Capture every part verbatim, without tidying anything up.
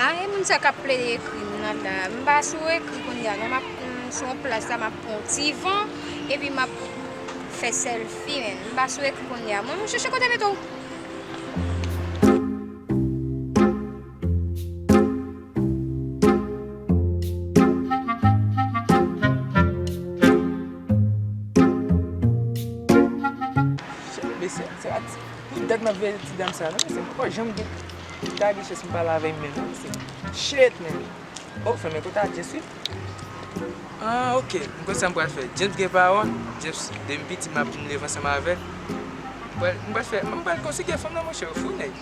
A, e moun sa k ap plede ekri m nan la. M pa sou ekri kounye a non, m ap, m sou yon plas la, m ap pran yon ti van, epi m ap fè sèlfi, men. M pa sou ekri kounye a. Mwen, m chèche kote mete w. Mesye, se pa ti, poutèt m ap veye ti dam sa, non, mesye, m poko janm gen ta richès m pale avè l menm, non, mesye. Shit, man. Oh, fè men kote a James wi. Ah, ok. M konn sa m pral fè. James gen pawòl. James, depi m piti, m ap vin leve ansanm avè l. M pral, m pral fè, m pral konsidere fanm nan, monchè, ou fou, nèg.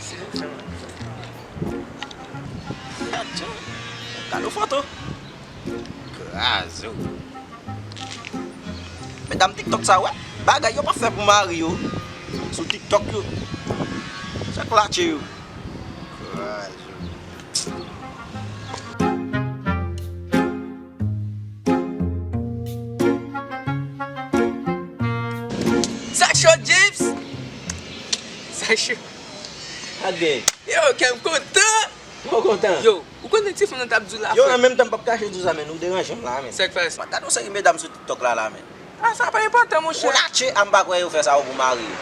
Se fanm nan. Gad sa. Gad yon foto. Kraze w. Medam TikTok sa, wè. Bagay yo pa fè pou mari yo. Sou TikTok yo. Se klatye yo. Kraze w. Sa cho, James? Sa cho. Sa gen? Yo, kè m kontan. Mwen kontan. Yo, ou konnen ti fanm nan t ap di w la, yo, frè? An menm tan, m p ap kache di w sa, men ou deranje m la, men. Sa k pase? Gad yon seri medam sou TikTok la, la, men. Ah, sa pa enpòtan, monchè. Ou latche, a m pa kwè yo fè sa yo pou mari yo.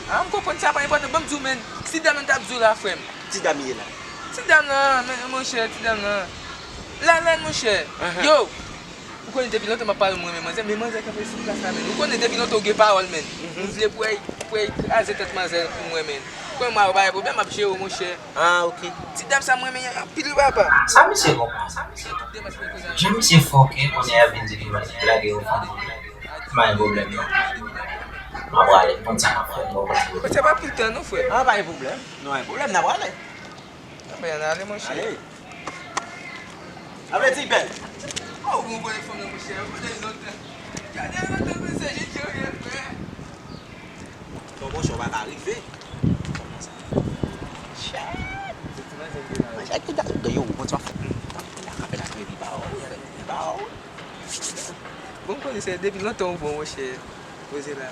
Ah, m konprann sa pa enpòtan. Ban m di w, men, ti dam nan t ap di w la, frè m. Ti dam ye la. Ti dam nan, men, monchè, ti dam nan. Lalèn, monchè. Yo, ou konnen depi lontan m ap pale m renmen manzè, men manzè kanpe sou plas la, men. Ou konnen depi lontan ou gen pawòl, men. M vle pou w, pou w kraze tèt manzè pou mwen, men. Ou konnen mwen, ou pa gen pwoblèm, m ap jere w, monchè. Ah, ok. Ti dam sa m renmen anpil wi papa. Sa misye konprann? Jan misye fòkè, kounye a vin di li lage yon fanm. M pa gen pwoblèm non. M ap prale, m konn sa m ap fè, m konprann. Sa pa pil tan non, frè. Ah, pa gen pwoblèm. Non, pa gen pwoblèm, n a prale. Anben, ann ale, monchè. Ale. Ale, ti bèl. Oh, bon, bon, fanm nan, monchè. Gade lontan, mesye, jan yo ye, frè. Non, monchè, w pa ka rive. Shit. Manje ak tout gason de yo, ou konn sa w ap fè. Apèl la, apèl la, epi ba w, epi ba w. Bon, m konnen se depi lontan ou bon, monchè. Poze la.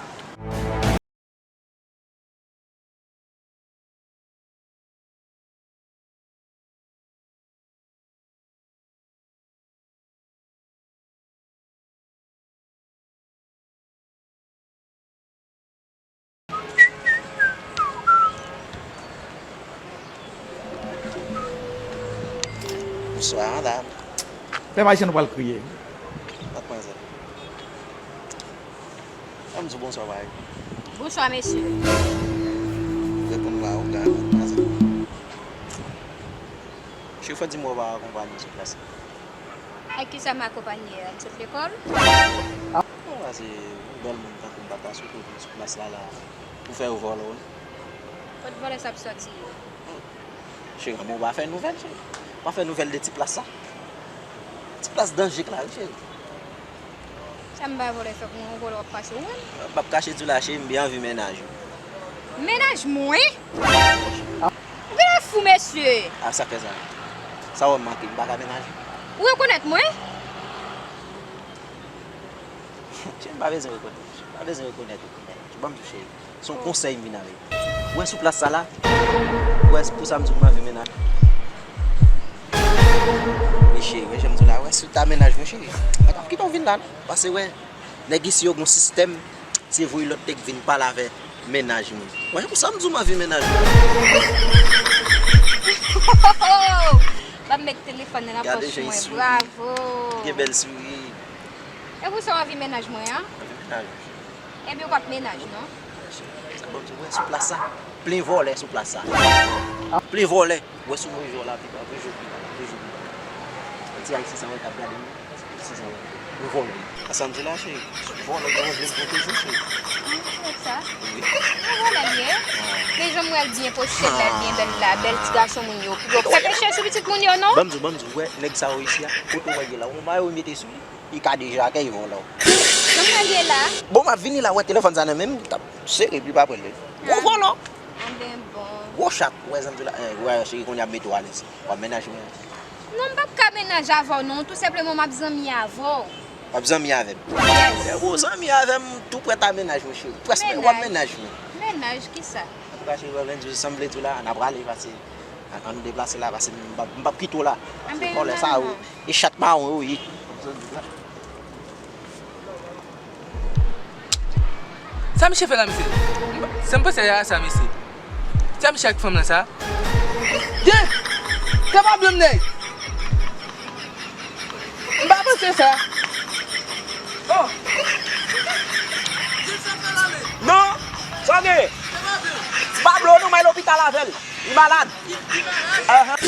Bonswa, madam. Pèp ayisyen nou pral kriye. Matmwazèl. An m di w bonswa, payi. Bonswa, mesye. Reponn mwen, ou ka, matmwazèl. Chofè di m wè w pa akonpanye sou plas la. Ak kisa m akonpanye a? M sot lekòl? Bon, pase yon bèl moun tankou m pa ka sot sou plas la, la, pou fè yo vòlè w, non. Kot vòlè sa ap sòti? Cheri, men w pa fè nouvèl, cheri. W pa fè nouvèl de ti plas sa. Ti plas danje k la, wi, cheri. Sa m ba vòlè fè pou mwen, yon vòlè w ap pase ou menm? M p ap kache di w la, cheri, m byen anvi mennaj ou. Mennaj mwen? Ou genlè fou, mesye! A, sa k fè sa? Sa w wè m manke, m pa ka mennaj ou? Ou rekonèt mwen? Cheri, m pa bezwen rekonèt ou. M pa bezwen rekonèt ou. Ban m di w, cheri. Se yon konsèy m vin avè w. Ou wè sou plas sa la? Ou wè, se pou sa m di w m anvi mennaj. Wi, cheri, wè jan m di w la, wè si w ta mennaj mwen, cheri, m pa t ap kite w vin la, non. Paske, wè, nèg isi yo gon sistèm, se voye lòt nèg vin pale avè mennaj mwen. Wè, se pou sa m di w m anvi mennaj mwen. M ap met telefòn nan nan pòch mwen, bravo. Gen bèl souri. E pou sa w anvi mennaj mwen an? Anvi mennaj mwen. Ebyen, ou p ap mennaj, non. Sa bon, ou wè sou plas sa? Plen vòlè sou plas sa. Plen vòlè. Ou wè sou mwen jò la, pi ba, pi jò, pi ba, pi jò, pi ba. Ti Ayisyen sa wè k ap gade m. Ti sa wè. Ou vòlè. A sa m di la, cheri. Vòlè, yo vle m pwoteje w, cheri. Ah, se sa? Wi. Ou vòlè l ye? Men jan m wè l byen poze l la, byen bèl la, bèl ti gason moun yo. Yo fè peche sou pitit moun yo, non? Ban m di w, ban m di w, ou wè nèg sa yo isi a, kote w wè yo la, yon mayo yo mete sou li. Li ka deja akèy vòlè w. Jan m wè l ye la. Bon, m ap vini la, wè telefòn sa nan men m, t ap sere, epi pa pran l. Gwo vòlè. Anben bon. Gwo chat, ou wè zanmi la, eh, ou wè cheri kounye a ap mete w alèz. W ap mennaj mwen. Non, m p ap ka mennaj avè w non, tou senpleman m ap zanmi avè w. W ap zanmi avè m? Yes. Eh, ou zanmi avè m, tou prèt a mennaj mwen, cheri. Près, w ap mennaj mwen. Mennaj, kisa? Antouka, cheri, wè, lendi, jan m vle di w la, n a prale, pase. An nou deplase la, paske m p ap, m p ap kite w la. Vòlè sa yo, e chat mawon yo ye. Sa misye fè la, mesye? Sa m panse a sa, mesye. Sa misye ak fanm lan sa? Ye! Kapab yon nèg! M pa panse sa. Oh! Non! Sa w gen? Pablo, nou bay lopital avè l. Li malad. Ahan.